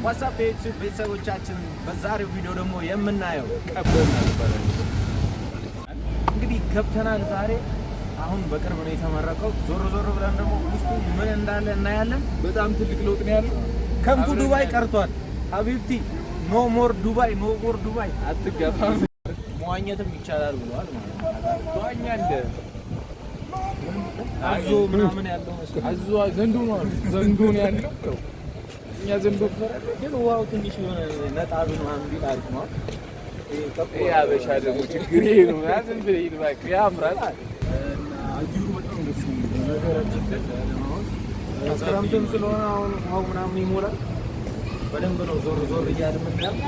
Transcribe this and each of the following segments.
What's up የዩቲዩብ ቤተሰቦቻችን፣ በዛሬው ቪዲዮ ደግሞ የምናየው ቀበና ይባላል። እንግዲህ ገብተናል ዛሬ። አሁን በቅርብ ነው የተመረቀው። ዞር ዞር ብለን ደግሞ ውስጡ ምን እንዳለ እናያለን። በጣም ትልቅ ለውጥ ነው ያለው። Come to ዱባይ ቀርቷል። حبيبتي no more ዱባይ፣ no more ዱባይ። አትገፋም። መዋኘትም ይቻላል ብለዋል ማለት ነው። ትዋኛለህ። አዞ ምናምን ያለው መስሎኝ። አዞ ዘንዶ ነው አሉ። ዘንዶ ነው ያለው። እኛ ዘንዶ እንፈራለን። ግን ውሃው ትንሽ የሆነ ነጣ ቢል ምናምን ቢል አሪፍ ነው። ይሄ ጠቆር ይሄ አበሻ ደግሞ ችግር ይሄ ነው። ያ ዝም ብለህ ሂድ እባክህ። ያምራል። አየሩ በጣም ደስ የሚል ነገር ቀዝቀዝ ያለ ነው። አሁን ክረምትም ስለሆነ አሁን ውሃው ምናምን ይሞላል። በደንብ ነው ዞር ዞር እያልን የምናየው።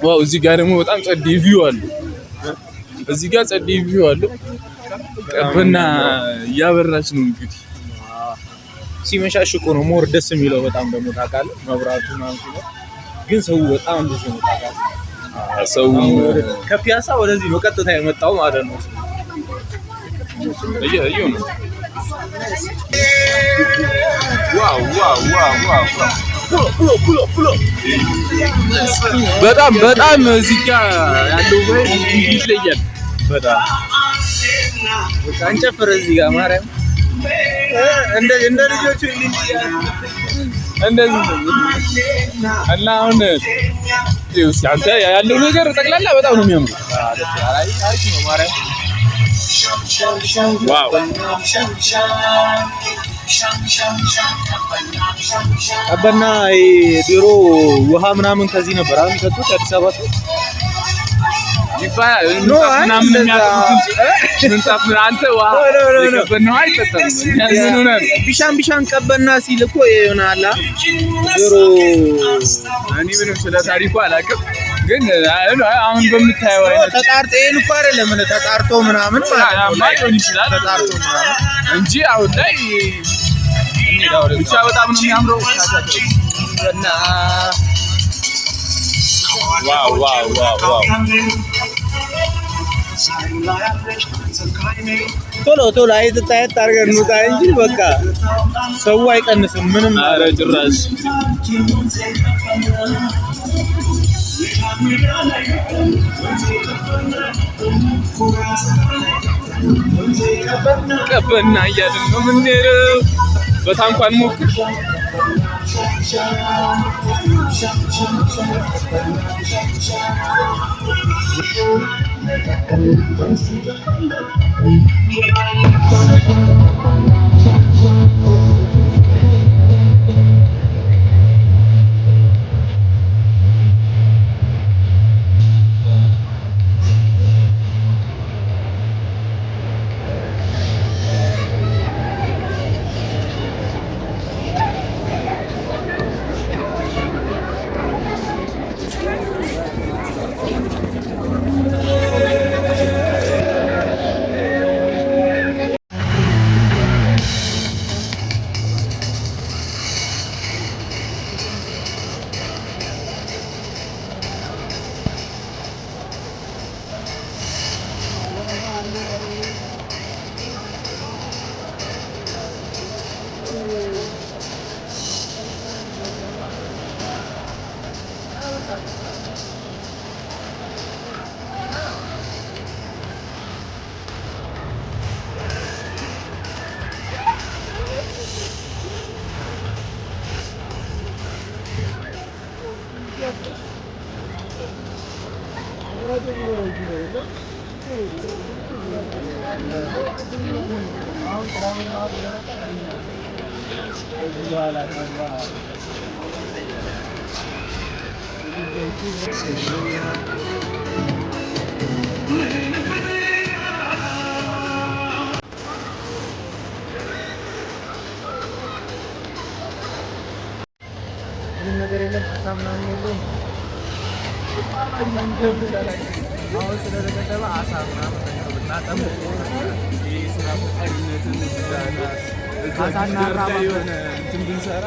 Wow! እዚህ ጋር ደግሞ በጣም ጸዴ view አለው። እዚህ ጋር ጸዴ view አለው። ቀበና እያበራች ነው እንግዲህ። ሲመሻሽ እኮ ነው more ደስ የሚለው። በጣም ደግሞ ታውቃለህ፣ መብራቱ ምናምን ሲኖር ግን ሰው በጣም ብዙ ነው ታውቃለህ። ሰው ከፒያሳ ወደዚህ ነው ቀጥታ የመጣው ማለት ነው። እየው ነው። Wow wow wow wow! በጣም በጣም እዚህ ጋር ያለው vibe ይለያል። በጣም በቃ እንጨፍር እዚህ ጋር ማርያም እንደ ልጆቹ እንደዚህ ነው። እና አሁን ይኸው እስኪ አንተ ያለው ነገር ጠቅላላ በጣም ነው የሚያምረው። አሪፍ ነው ማርያም። Wow! ቀበና ድሮ ውሃ ምናምን ከዚህ ነበር አሁን የሚጠጡት አዲስ አበባ ሰው። ይባላል። No፣ ምንጣፍ አይ ምናምን እንደዛ። የሚያጥቡት እንጂ ምንጣፍ ምናምን አንተ ውሃ No, no, no, no. የቀበና ውሃ አይጠጣም። ምን ሆነህ ነው? ቢሻን ቢሻን ቀበና ሲል እኮ ይሆናል ድሮ። እኔ ምንም ስለ ታሪኩ አላውቅም፣ ግን አሁን በምታየው አይነት ተጣርቶ ይሄን እኮ አይደለም ተጣርቶ ምናምን ማለት ነው። ያማ ሊሆን ይችላል። ተጣርቶ ምናምን እንጂ አሁን ላይ ብቻ በጣም ነው የሚያምረው። እና Wow wow wow wow! ቶሎ ቶሎ አየት አየት አድርገን እንውጣ እንጂ በቃ ሰው አይቀንስም ምንም። ኧረ ጭራሽ። ቀበና እያልን ነው የምንሄደው። በታንኳ እንሞክር። ምንም ነገር የለም። አሳ ምናምን የለውም። አሁን ስለተገደበ አሳ ምናምን ነገር ብናጠምድ ስራ ፈጣሪነትን አሳና ላይ የሆነ እንትን ብንሰራ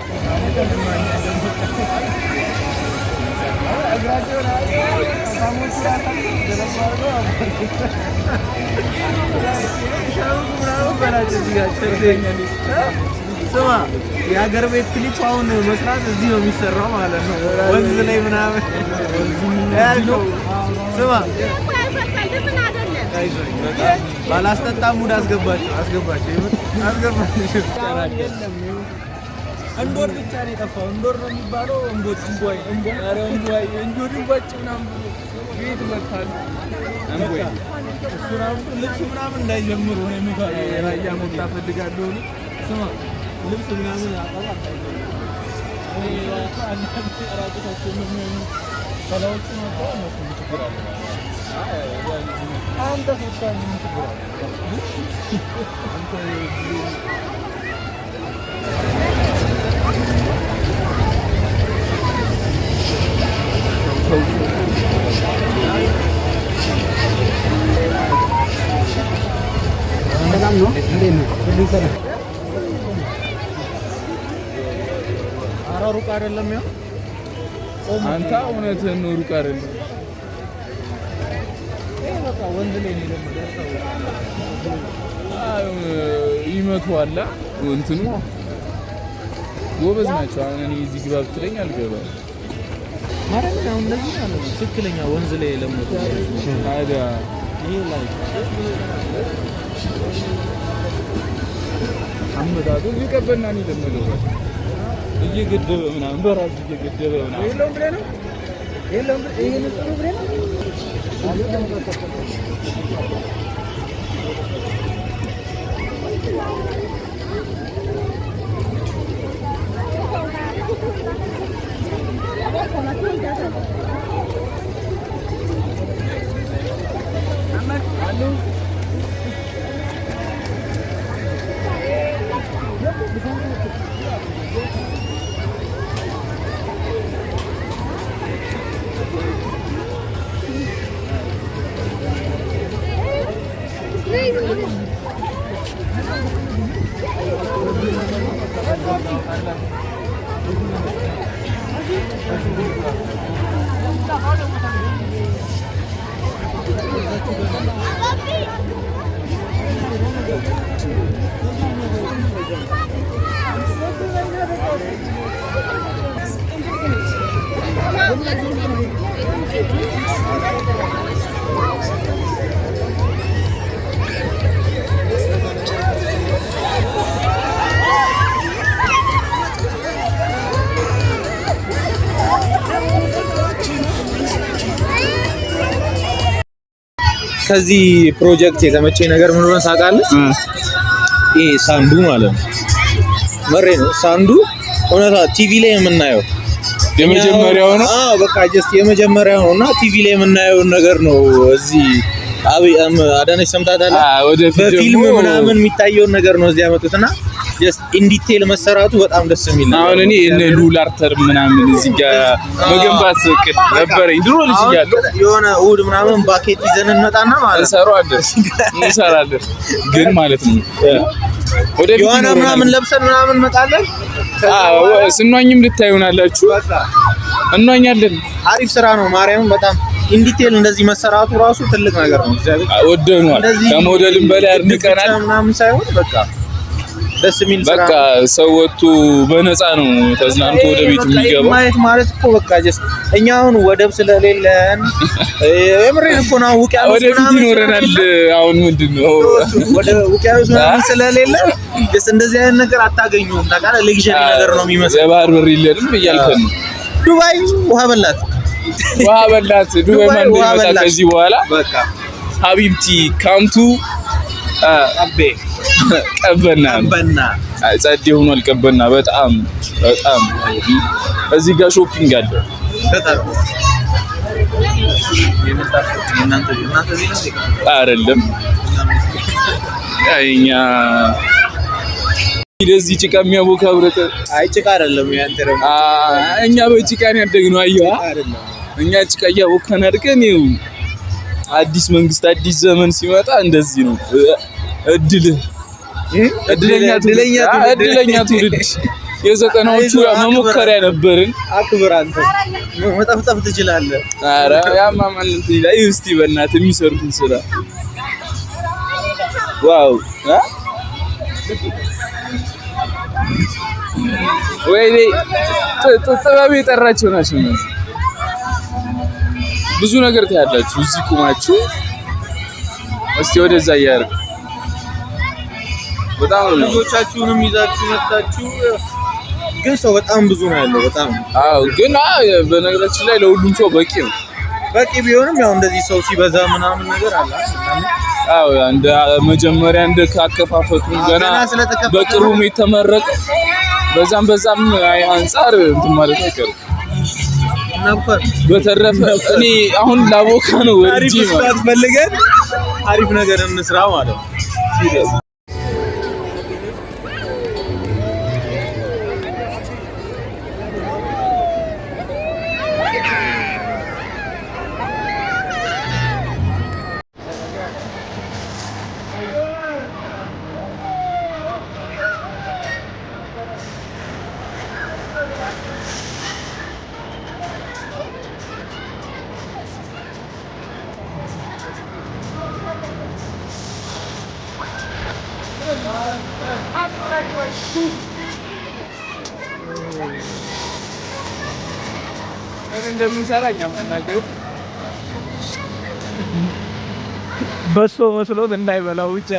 ስማ የሀገር ቤት ክሊፕ አሁን መስራት እዚህ ነው የሚሰራው ማለት ነው። ወንዝ ላይ ምናምን ያልከው ስማ ባላስጠጣ mood አስገባቸው አስገባቸው አስገባቸው። እንዶድ ብቻ ነው የጠፋው። እንዶድ ነው የሚባለው። እንቦጭ እንቧይ እንቧይ ኧረ እንቧይ እንዶድ እንቧጭ ምናምን ቤት መጥታል። እንቧይ እሱ ራሱ ልብስ ምናምን እንዳይጀምሩ ነው የሚፈራው። የራያ ሞታ እፈልጋለሁ እኔ። ስማ ልብስ ምናምን አጠባ አንተ ሶታ ምን ችግር አለ? አንተ ሰላም ነው። እንዴት ነው? ሁሉ ሰላም። ኧረ ሩቅ አይደለም። ያው አንተ እውነትህን ነው፣ ሩቅ አይደለም። ይሄ በቃ ወንዝ ላይ ነው የለመደው። አይ ይመቱዋል እንትኑ ጎበዝ ናቸው። አሁን እኔ እዚህ ግባ ብትለኝ አልገባም። ማርያምን አሁን እነዚህ ማለት ነው ትክክለኛ ወንዝ ላይ የለመዱ ታዲያ ይሄ ላይ አመጣጡ እዚህ ቀበና ነው የለመደው። እየገደበ ምናምን በራሱ እየገደበ ምናምን የለውም ብለህ ነው የለውም ብለህ ይሄ ንጹህ ነው ብለህ ነው። ከዚህ ፕሮጀክት የተመቸኝ ነገር ምን ሆነ ታውቃለህ? ይሄ sand ኡ ማለት ነው። መሬ ነው sand ኡ። እውነታ ቲቪ ላይ የምናየው የመጀመሪያው ነው። አዎ በቃ just የመጀመሪያው ነው እና ቲቪ ላይ የምናየውን ነገር ነው። እዚህ አብይ አዳነች ሰምታታለህ? ወደፊት በፊልም ደግሞ ምናምን የሚታየውን ነገር ነው እዚህ ያመጡት እና just in detail መሰራቱ በጣም ደስ የሚል ነገር አሁን ነው። እኔ እነ ሉል አርተር ምናምን እዚህ ጋር መገንባት እቅድ ነበረኝ ድሮ ልጅ አሁን እያለሁ። የሆነ እሑድ ምናምን bucket ይዘን እንመጣና ማለት ነው እንሰራዋለን እንሰራለን ግን ማለት ነው ወደፊት የሆነ ይኖረናል። ምናምን ለብሰን ምናምን እንመጣለን። አዎ ስንዋኝም ልታዩናላችሁ። በቃ እንዋኛለን። አሪፍ ስራ ነው። ማርያም በጣም in detail እንደዚህ መሰራቱ ራሱ ትልቅ ነገር ነው። እግዚአብሔር ወደኗል። እንደዚህ ከሞዴልም በላይ ግድብ ብቻ አድንቀናል። ምናምን ሳይሆን በቃ ደስ የሚል ስራ በቃ ሰው ወጥቶ በነፃ ነው ተዝናንቶ ወደ ቤቱ በቃ ይሄን የሚገባው። ማየት ማለት እኮ በቃ just እኛ አሁን ወደብ ስለሌለን የምሬን እኮ ነው። ውቅያኖስ ወደፊት ምናምን ይኖረናል። ስለሌለን አሁን ምንድን ነው ወደ ውቅያኖስ ምናምን ስለሌለን just እንደዚህ አይነት ነገር አታገኙም። ታውቃለህ፣ luxury ነገር ነው የሚመስለው። የባህር በር የለንም እያልከን ነው። ዱባይ ውሃ በላት፣ ውሃ በላት ዱባይ ዱባይ ማን ውሃ እንደሚመጣ በላት። ከዚህ በኋላ በቃ حبيبتي come to አቤ ቀበና ነው። ቀበና ጸዴ ሆኗል። ቀበና በጣም በጣም እዚህ ጋር shopping አለ። በጣም እናንተ እናንተ እዚህ ነው አይደለም እኛ እንደዚህ ጭቃ የሚያቦካ ብረት አይ ጭቃ አይደለም ያንተ ደግሞ እኛ በጭቃ ነው ያደግነው። አየዋ አይደለም እኛ ጭቃ እያቦካን አድገን ይኸው አዲስ መንግስት አዲስ ዘመን ሲመጣ እንደዚህ ነው እድልህ። እድለኛ ትውልድ እድለኛ ትውልድ የዘጠናዎቹ መሞከሪያ ነበርን። አክብር አንተ መጠፍጠፍ ትችላለህ። ኧረ ያማ ማን እንትን ይላል። ይኸው እስቲ በእናትህ የሚሰሩትን ስራ wow እ ወይኔ ጥበብ የጠራቸው ናቸው እነዚህ። ብዙ ነገር ታያላችሁ እዚህ ቁማችሁ። እስቲ ወደዛ እያደረግ በጣም ነው። ልጆቻችሁንም ይዛችሁ መጣችሁ። ግን ሰው በጣም ብዙ ነው ያለው። በጣም አዎ፣ ግን በነገራችን ላይ ለሁሉም ሰው በቂ ነው። በቂ ቢሆንም ያው እንደዚህ ሰው ሲበዛ ምናምን ነገር አለ። አዎ፣ እንደ መጀመሪያ እንደ ካከፋፈቱ ገና ስለተከፈተ በቅርቡም የተመረቀ በዛም በዛም አንጻር እንትን ማለት አይቀርም። በተረፈ እኔ አሁን ላቦካ ነው አሪፍ ወርጂ ማለት spot ፈልገን አሪፍ ነገር እንስራ ማለት ነው። ምን እንደምንሰራ እኛ መናገር በሶ መስሎት እንዳይበላው ብቻ።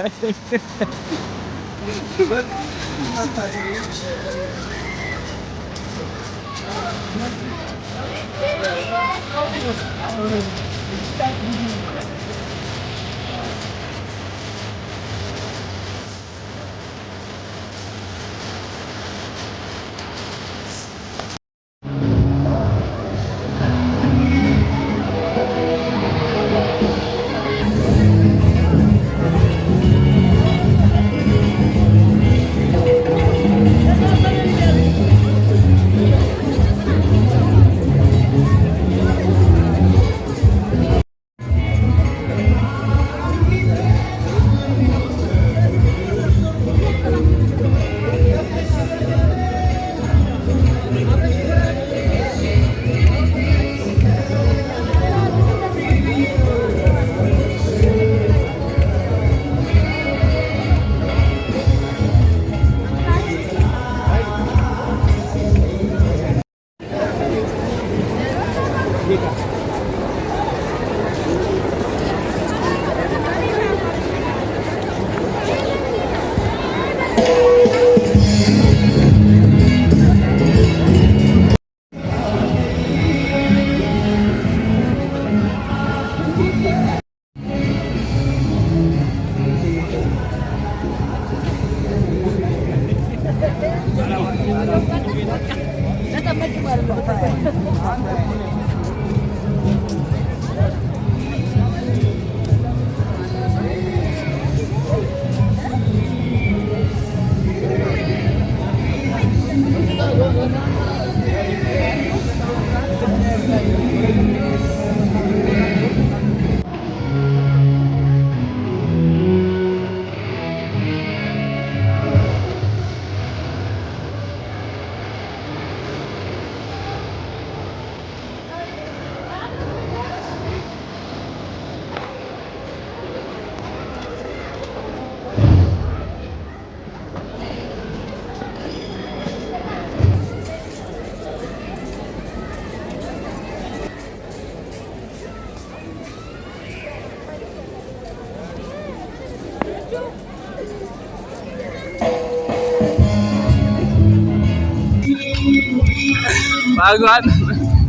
Wagwan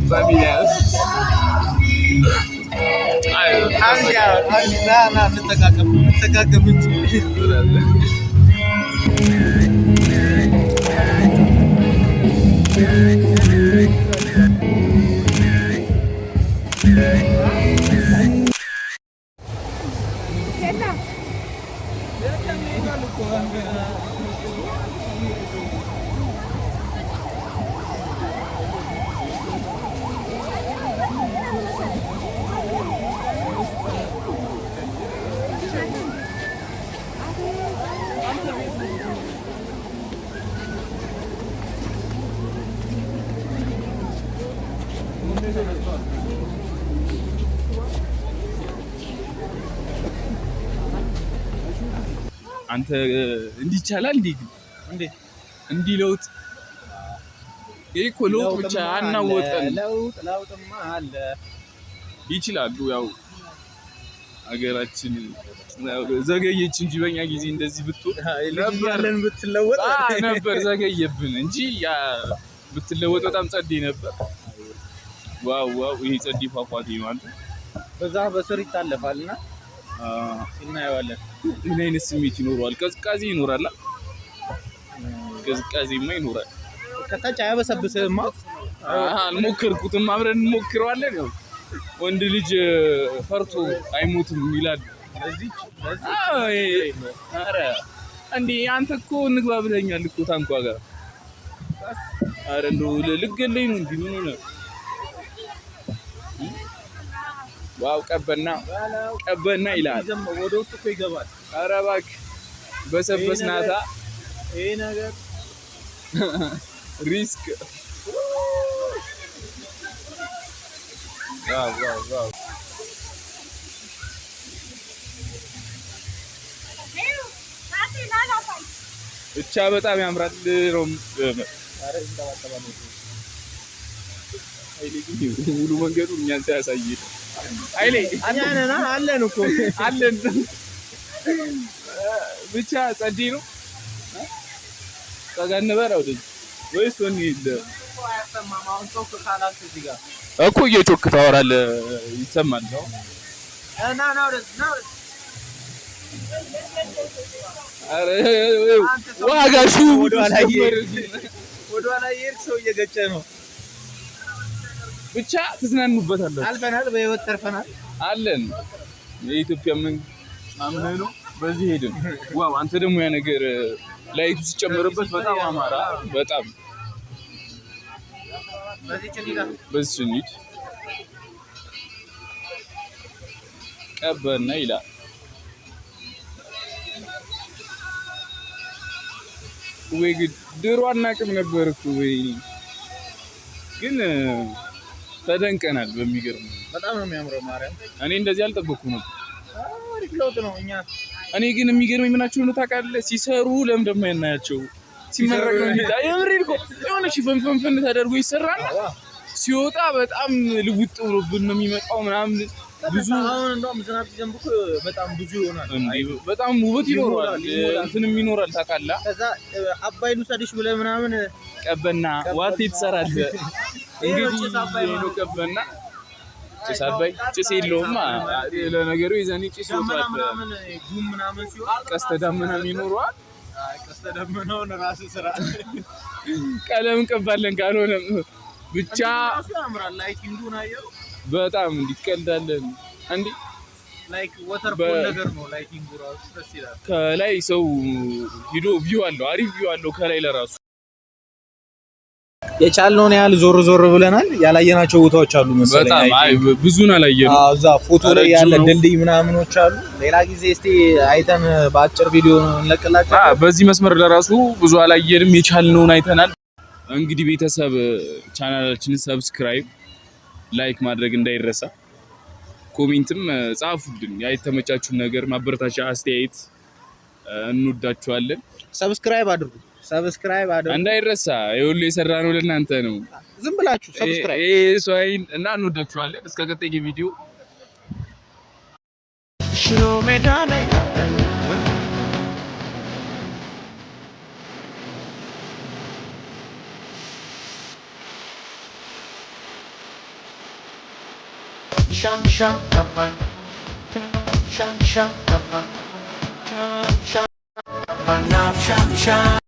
familias. እንጠቃቀፍ እንጂ። አንተ እንዲህ ይቻላል እንዴ? ግን እንዴት እንዲህ ለውጥ ይሄ እኮ ለውጥ ብቻ አናወጠን። ለውጥ ለውጥማ አለ። ይችላሉ። ያው ሀገራችን ዘገየች እንጂ በእኛ ጊዜ እንደዚህ ብትሆን ነበር ብትለወጥ ነበር። ዘገየብን እንጂ ያ ብትለወጥ በጣም ጸዴ ነበር። Wow wow! ይሄ ጸዴ ፏፏቴ ነው። አንተ በዛ በስር ይታለፋልና እናየዋለን። ምን አይነት ስሜት ይኖረዋል? ቅዝቃዜ ይኖራል። ቅዝቃዜማ ይኖራል። ከታች አያበሰብስህማ። አልሞከርኩትም። አብረን እንሞክረዋለን። ያው ወንድ ልጅ ፈርቶ አይሞትም ይላል። ኧረ እንዴ አንተ እኮ እንግባ ብለኸኛል እኮ ታንኳ ጋር። ኧረ እንደው ልገለኝ ነው እንዴ? ምን ሆነህ? Wow ቀበና ቀበና ይላል። ወደ ውስጥ እኮ ይገባል። ኧረ እባክህ በሰበስናታ ይሄ ነገር Risk። Wow wow wow! ብቻ በጣም ያምራል። ሙሉ መንገዱ እኛን ሳያሳይ ኃይሌ አለን እኮ አለን። ብቻ ጸዴ ነው። ጠጋ እንበል ወይስ ወኒ እኮ እየጮክ ታወራለህ፣ ይሰማል። ዋጋሹ ወደኋላ እየሄድክ ሰው እየገጨ ነው። ብቻ ትዝናኑበታላችሁ። አልፈናል፣ በህይወት ተርፈናል አለን። የኢትዮጵያ መንግስት ነው። በዚህ ሄድን። Wow! አንተ ደግሞ ያ ነገር light ኡ ሲጨመርበት በጣም አማራ። በጣም በዚህ እንሂድ። ቀበና ይላል። ወይ ግድ ድሮ አናውቅም ነበር እኮ። ወይ ግን ተደንቀናል። በሚገርም በጣም ነው የሚያምረው። ማርያም እኔ እንደዚህ አልጠበኩም ነበር። አሪፍ ለውጥ ነው። እኛ እኔ ግን የሚገርመኝ ምናቸው ነው ታውቃለህ? ሲሰሩ ለምን ደግሞ ያናያቸው ሲመረቅ ነው የሚታ የምሬን እኮ የሆነ ሽፍንፍንፍን ተደርጎ ይሰራል። ሲወጣ በጣም ልውጥ ብሎብን ነው የሚመጣው ምናምን ብዙ። አሁን እንደውም ዝናብ ሲዘንብ እኮ በጣም ብዙ ይሆናል። በጣም ውበት ይኖረዋል፣ እንትንም ይኖራል ታውቃለህ። ከዛ አባይ ልውሰድሽ ብለህ ምናምን ቀበና ዋቴ ትሰራለህ። እንግዲህ ነው ቀበና ጭስ አባይ ጭስ የለውም። ለነገሩ የዛኔ ጭስ ይወጣል። ጉም ምናምን ሲሆን ቀስተ ደመናም ይኖረዋል። ቀስተ ደመናውን ራስህ ስራ። ቀለም እንቀባለን ካልሆነም ብቻ ራሱ ያምራል። Lighting ኡን አየኸው? በጣም እንዲህ ትቀልዳለን። እንዴ Like waterfall ነገር ነው lighting ኡ ራሱ ደስ ይላል። ከላይ ሰው ሂዶ view አለው፣ አሪፍ view አለው ከላይ ለራሱ። የቻልነውን ያህል ዞር ዞር ብለናል። ያላየናቸው ቦታዎች አሉ መሰለኝ። በጣም አይ ብዙን አላየንም። አዎ እዛ ፎቶ ላይ ያለ ረጅም ነው። ድልድይ ምናምኖች አሉ። ሌላ ጊዜ እስቲ አይተን በአጭር ቪዲዮ እንለቅላቸዋለን። በዚህ መስመር ለራሱ ብዙ አላየንም፣ የቻልነውን አይተናል። እንግዲህ ቤተሰብ ቻናላችንን subscribe፣ like ማድረግ እንዳይረሳ፣ comment ም ጻፉልን። የተመቻችሁን ነገር ማበረታቻ አስተያየት፣ እንወዳችኋለን። Subscribe አድርጉ፣ subscribe አድርጉ እንዳይረሳ። ይኸውልህ የሰራ ነው ለእናንተ ነው። ዝም ብላችሁ subscribe ይሄ ሰው እና እንወዳችኋለን። እስከ ቀጣይ ቪዲዮ። ሽሮ ሜዳ ላይ ሻም ሻም ቀባን ሻም ሻም ቀባን ሻም ቀባን ሻም ሻም።